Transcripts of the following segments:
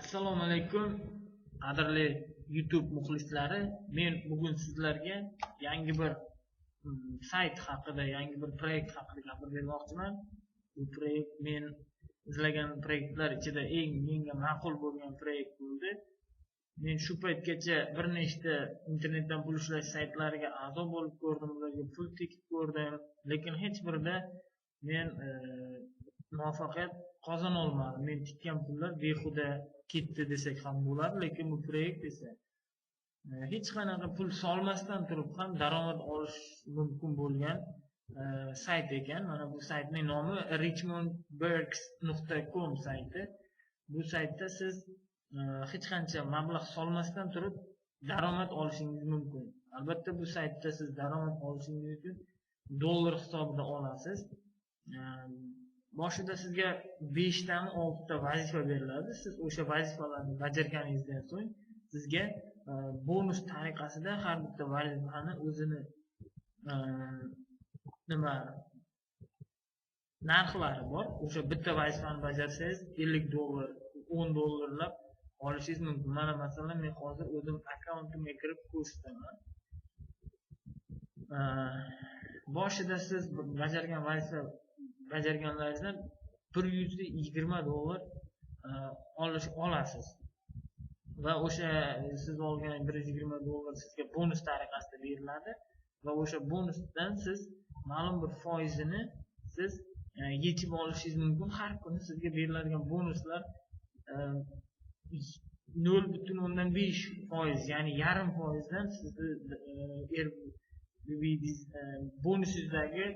Assalomu alaykum, qadrli YouTube muxlislari. Men bugun sizlarga yangi bir sayt haqida, yangi bir proyekt haqida gapirib bermoqchiman. Bu proyekt men izlagan proyektlar ichida eng menga ma'qul bo'lgan proyekt bo'ldi. Men shu paytgacha bir nechta internetdan pul ishlash saytlariga a'zo bo'lib ko'rdim, ularga pul tikib ko'rdim, lekin hech birida men muvaffaqiyat qozona olmadim. Men tikkan pullar behuda ketdi desak ham bo'ladi, lekin bu proyekt esa hech qanaqa pul solmasdan turib ham daromad olish mumkin bo'lgan sayt ekan. Mana bu saytning nomi richmondbergs.com sayti. Bu saytda siz hech qancha mablag' solmasdan turib daromad olishingiz mumkin. Albatta bu saytda siz daromad olishingiz uchun dollar hisobida olasiz. Boshida sizga 5 tami 6 ta vazifa beriladi. Siz o'sha vazifalarni bajarganingizdan so'ng sizga bonus tariqasida har bitta vazifani o'zini nima narxlari bor. O'sha bitta vazifani bajarsangiz $50, $10 dollarlab olishingiz mumkin. Mana masalan men hozir o'zim akkauntimga kirib ko'rsataman. Boshida siz bajargan vazifa bajarganlaringizdan $120 olasiz va o'sha siz olgan $120 sizga bonus tariqasida beriladi va o'sha bonusdan siz ma'lum bir foizini siz yechib olishingiz mumkin. Har kuni sizga beriladigan bonuslar 0.5%, ya'ni yarim foizdan sizni bonusingizdagi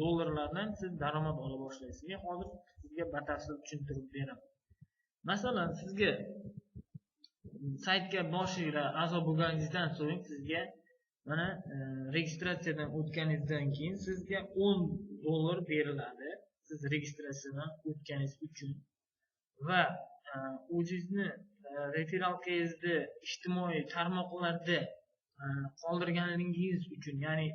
dollarlardan siz daromad ola boshlaysiz. Men hozir sizga batafsil tushuntirib beraman. Masalan, sizga saytga boshida a'zo bo'lganingizdan so'ng sizga mana registratsiyadan o'tganingizdan keyin sizga $10 beriladi. Siz registratsiyadan o'tganingiz uchun va o'zingizni referalkangizni ijtimoiy tarmoqlarda qoldirganligingiz uchun, ya'ni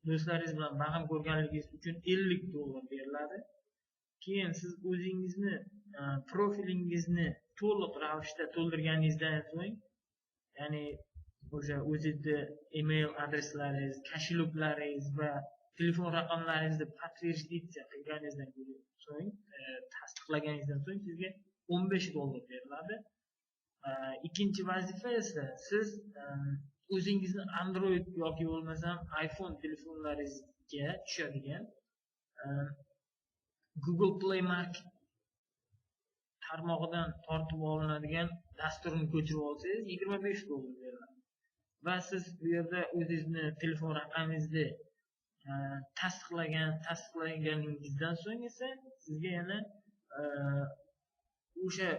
do'stlaringiz bilan baham ko'rganligingiz uchun $50 beriladi. Keyin siz o'zingizni profilingizni to'liq ravishda to'ldirganingizdan so'ng, ya'ni o'sha o'zingizni email adreslaringiz, kosheloklaringiz va telefon raqamlaringizni подтвердить qilganingizdan so'ng, tasdiqlaganingizdan so'ng sizga $15 beriladi. Ikkinchi vazifa esa siz o'zingizni Android yoki bo'lmasam iPhone telefonlaringizga tushadigan Google Play Market tarmog'idan tortib olinadigan dasturni ko'chirib olsangiz $25 beriladi. Va siz bu yerda o'zingizni telefon raqamingizni tasdiqlaganingizdan so'ng esa sizga yana o'sha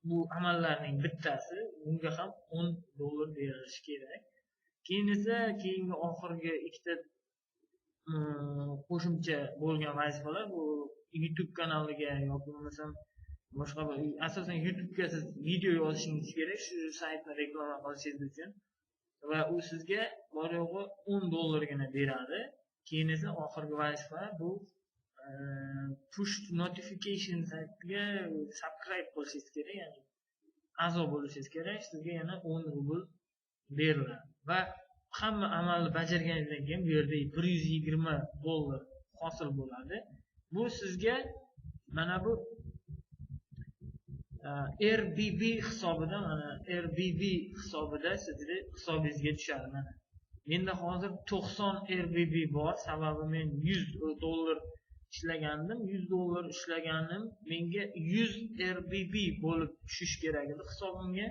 bu amallarning bittasi, bunga ham $10 berilishi kerak. Keyin esa keyingi oxirgi ikkita qo'shimcha bo'lgan vazifalar bu YouTube kanaliga yoki bo'lmasam boshqa bir, asosan YouTube'ga siz video yozishingiz kerak shu saytni reklama qilishingiz uchun va u sizga bor yo'g'i $10 beradi. Keyin esa oxirgi vazifa bu push notification saytiga subscribe qilishingiz kerak, ya'ni a'zo bo'lishingiz kerak. Sizga yana 10 rubl beriladi va hamma amalni bajarganingizdan keyin bu yerda $120 hosil bo'ladi. Bu sizga mana bu RBB hisobida, mana RBB hisobida sizni hisobingizga tushadi. Mana menda hozir 90 RBB bor, sababi men $100 ishlagandim. $100 ishlaganim menga 100 RBB bo'lib tushish kerak edi hisobimga.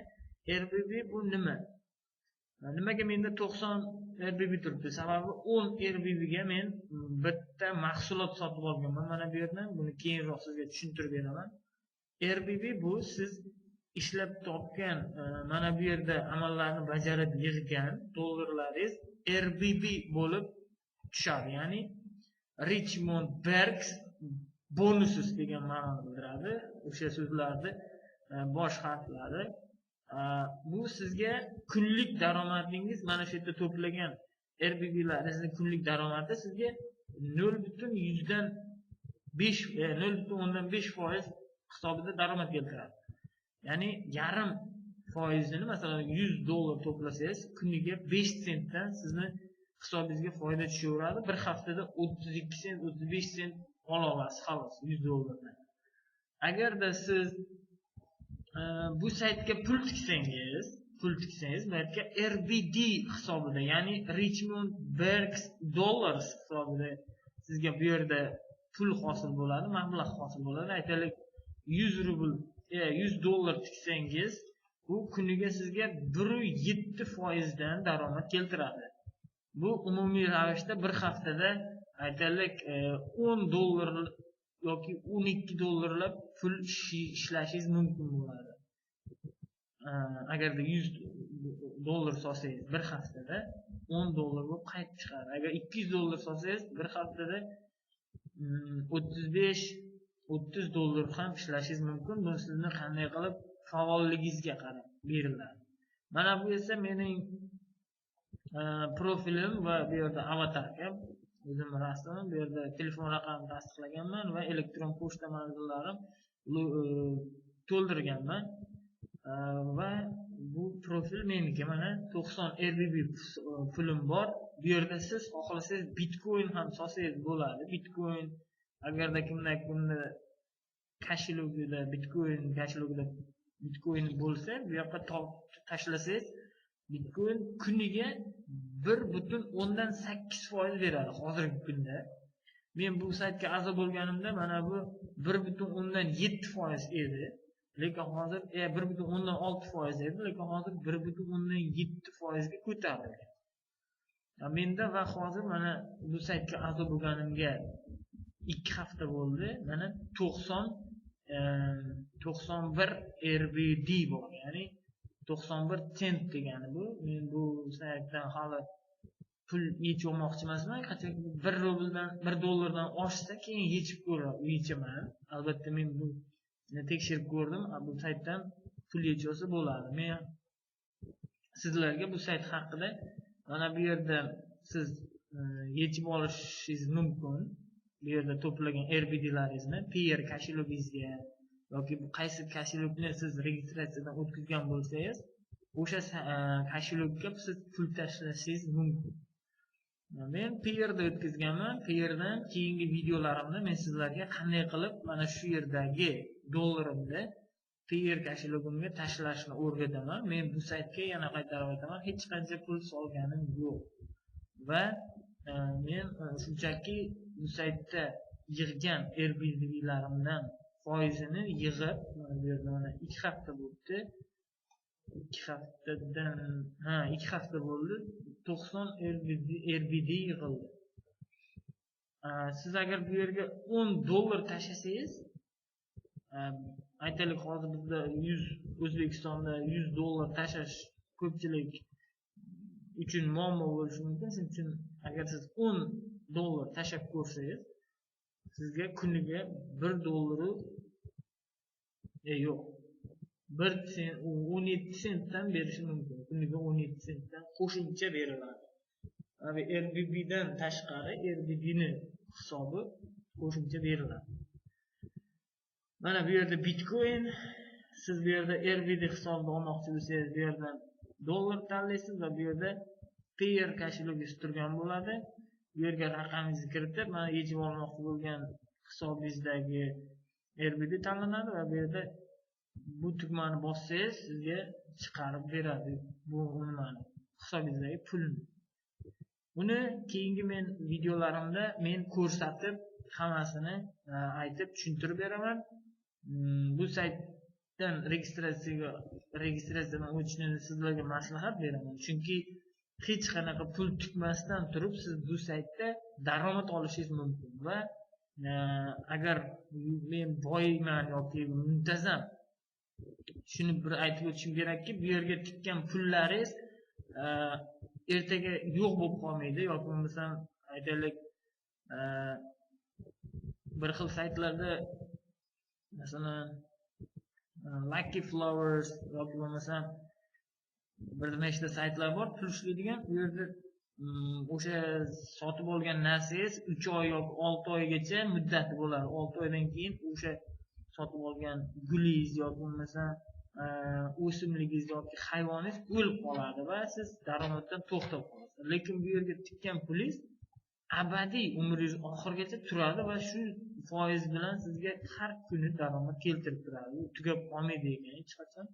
RBB bu nima? Nimaga menda 90 RBB turibdi? Sababi 10 RBB ga men bitta mahsulot sotib olganman. Mana bu yerdan buni keyinroq sizga tushuntirib beraman. RBB bu siz ishlab topgan, mana bu yerda amallarni bajarib yig'gan dollarlaringiz RBB bo'lib tushadi. Ya'ni Richmond Bergs bonuses degan ma'noni bildiradi. O'sha so'zlarni bosh harflari. Bu sizga kunlik daromadingiz, mana shu yerda to'plagan RBBlaringizni kunlik daromadi sizga 0.5% hisobida daromad keltiradi. Ya'ni yarim foizini, masalan, $100 to'plasangiz, kuniga 5 sentdan sizni hisobingizga foyda tushaveradi. Bir haftada 32 sent, 35 sent ola olasiz xolos $100dan. Agarda siz bu saytga pul tiksangiz, bu yerga RBD hisobida, ya'ni Richmond Berks Dollars hisobida sizga bu yerda pul hosil bo'ladi, mablag' hosil bo'ladi. Aytaylik, 100 rubl, $100 tiksangiz, bu kuniga sizga 1.7% dan daromad keltiradi. Bu umumiy ravishda bir haftada aytaylik $10 yoki $12 pul ishlashingiz mumkin bo'ladi. Agarda $100 solsangiz bir haftada $10 bo'lib qaytib chiqadi. Agar $200 solsangiz bir haftada $35-30 ham ishlashingiz mumkin. Bu sizni qanday qilib faolligingizga qarab beriladi. Mana bu esa mening profilim va bu yerda avatarka, o'zim rasmim, bu yerda telefon raqamimni tasdiqlaganman va elektron pochta manzillarim to'ldirganman. Va bu profil meniki. Mana 90 RBB pulim bor. Bu yerda siz xohlasangiz Bitcoin ham solsangiz bo'ladi. Bitcoin agarda kimda koshelogida Bitcoin koshelogida Bitcoin bo'lsa, bu yoqqa tashlasangiz Bitcoin kuniga 1.8% beradi hozirgi kunda. Men bu saytga a'zo bo'lganimda mana bu 1.7% edi. Lekin hozir 1.6% edi, lekin hozir 1.7% ga ko'tarilgan. Menda va hozir mana bu saytga a'zo bo'lganimga 2 hafta bo'ldi. Mana 91 RBD bor, ya'ni 91 sent degani bu. Men bu saytdan hali pul yechib olmoqchi emasman. Qachonki 1 rubldan 1 dollardan oshsa keyin yechib ko'raman, yechaman. Albatta men bu tekshirib ko'rdim, bu saytdan pul yechib olsa bo'ladi. Men sizlarga bu sayt haqida mana bu yerda siz yechib olishingiz mumkin. Bu yerda to'plagan RBDlaringizni Payeer koshelogingizga yoki bu qaysi koshelokni siz registratsiyadan o'tkazgan bo'lsangiz, o'sha koshelokka siz pul tashlashingiz mumkin. Men Payeerda o'tkazganman. Payeerdan keyingi videolarimda men sizlarga qanday qilib mana shu yerdagi dollarimni Payeer koshelogimga tashlashni o'rgataman. Men bu saytga yana qaytarib aytaman, hech qancha pul solganim yo'q. Va men shunchaki bu saytda yig'gan RBDlarimdan foizini yig'ib, mana bu yerda mana 2 hafta bo'ldi. 2 haftadan, ha, 2 hafta bo'ldi. 90 RBD yig'ildi. Siz agar bu yerga $10 tashlasangiz, aytaylik hozir bizda 100 O'zbekistonda $100 tashlash ko'pchilik uchun muammo bo'lishi mumkin. Shuning uchun agar siz $10 tashlab ko'rsangiz, sizga kuniga 1 dollaru yo'q, 1 sent, 17 sentdan berishi mumkin. Kuniga 17 sentdan qo'shimcha beriladi. Abi RBBdan tashqari RBDni hisobi qo'shimcha beriladi. Mana bu yerda Bitcoin, siz bu yerda RBD hisobini olmoqchi bo'lsangiz, bu yerdan dollar tanlaysiz va bu yerda Payeer koshelogingiz turgan bo'ladi. Bu yerga raqamingizni kiritib, mana yechib olmoqchi bo'lgan hisobingizdagi RBD tanlanadi va bu yerda bu tugmani bossangiz sizga chiqarib beradi bu nimani, hisobingizdagi pulni. Buni keyingi men videolarimda men ko'rsatib hammasini aytib tushuntirib beraman. Bu saytdan registratsiyadan o'tishni sizlarga maslahat beraman. Chunki hech qanaqa pul tikmasdan turib siz bu saytda daromad olishingiz mumkin va agar men boyman yoki muntazam, shuni bir aytib o'tishim kerakki, bu yerga tikkan pullaringiz ertaga yo'q bo'lib qolmaydi yoki bo'lmasam aytaylik bir xil saytlarda masalan Lucky Flowers yoki bo'lmasam bir nechta saytlar bor pul ishlaydigan, u yerda o'sha sotib olgan narsangiz 3 oy yoki 6 oygacha muddati bo'ladi. 6 oydan keyin o'sha Sotib olgan gulingiz yoki bo'lmasa o'simligingiz yoki hayvoningiz o'lib qoladi va siz daromaddan to'xtab qolasiz. Lekin bu yerga tikkan pulingiz abadiy umringiz oxirigacha turadi va shu foiz bilan sizga har kuni daromad keltirib turadi. U tugab qolmaydi ekan hech qachon.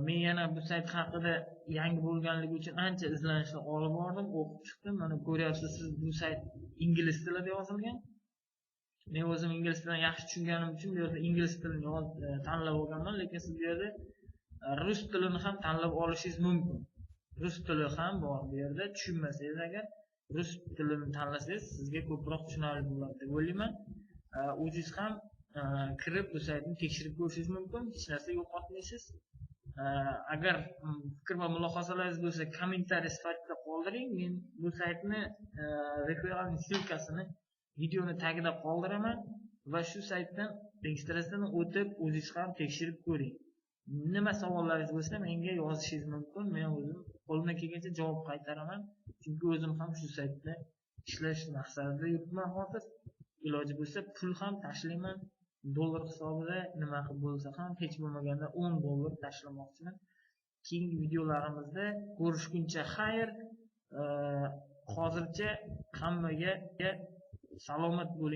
Men yana bu sayt haqida yangi bo'lganligi uchun ancha izlanishlar olib bordim, o'qib chiqdim. Mana ko'ryapsiz, siz bu sayt ingliz tilida yozilgan. Men o'zim ingliz tilini yaxshi tushunganim uchun bu yerda ingliz tilini tanlab olganman, lekin siz bu yerda rus tilini ham tanlab olishingiz mumkin. Rus tili ham bor bu yerda. Tushunmasangiz agar rus tilini tanlasangiz sizga ko'proq tushunarli bo'ladi deb o'ylayman. O'zingiz ham kirib bu saytni tekshirib ko'rishingiz mumkin, hech narsa yo'qotmaysiz. Agar fikr va mulohazalaringiz bo'lsa, kommentariy sifatida qoldiring. Men bu saytni referral ссылка sini videoni tagida qoldiraman va shu saytdan registratsiyadan o'tib o'zingiz ham tekshirib ko'ring. Nima savollaringiz bo'lsa menga yozishingiz mumkin. Men o'zim qo'limdan kelgancha javob qaytaraman. Chunki o'zim ham shu saytda ishlash maqsadida yuribman hozir. Iloji bo'lsa pul ham tashlayman. Dollar hisobida nima qilib bo'lsa ham hech bo'lmaganda $10 tashlamoqchiman. Keyingi videolarimizda ko'rishguncha xayr. Hozircha hammaga salomat bo'ling.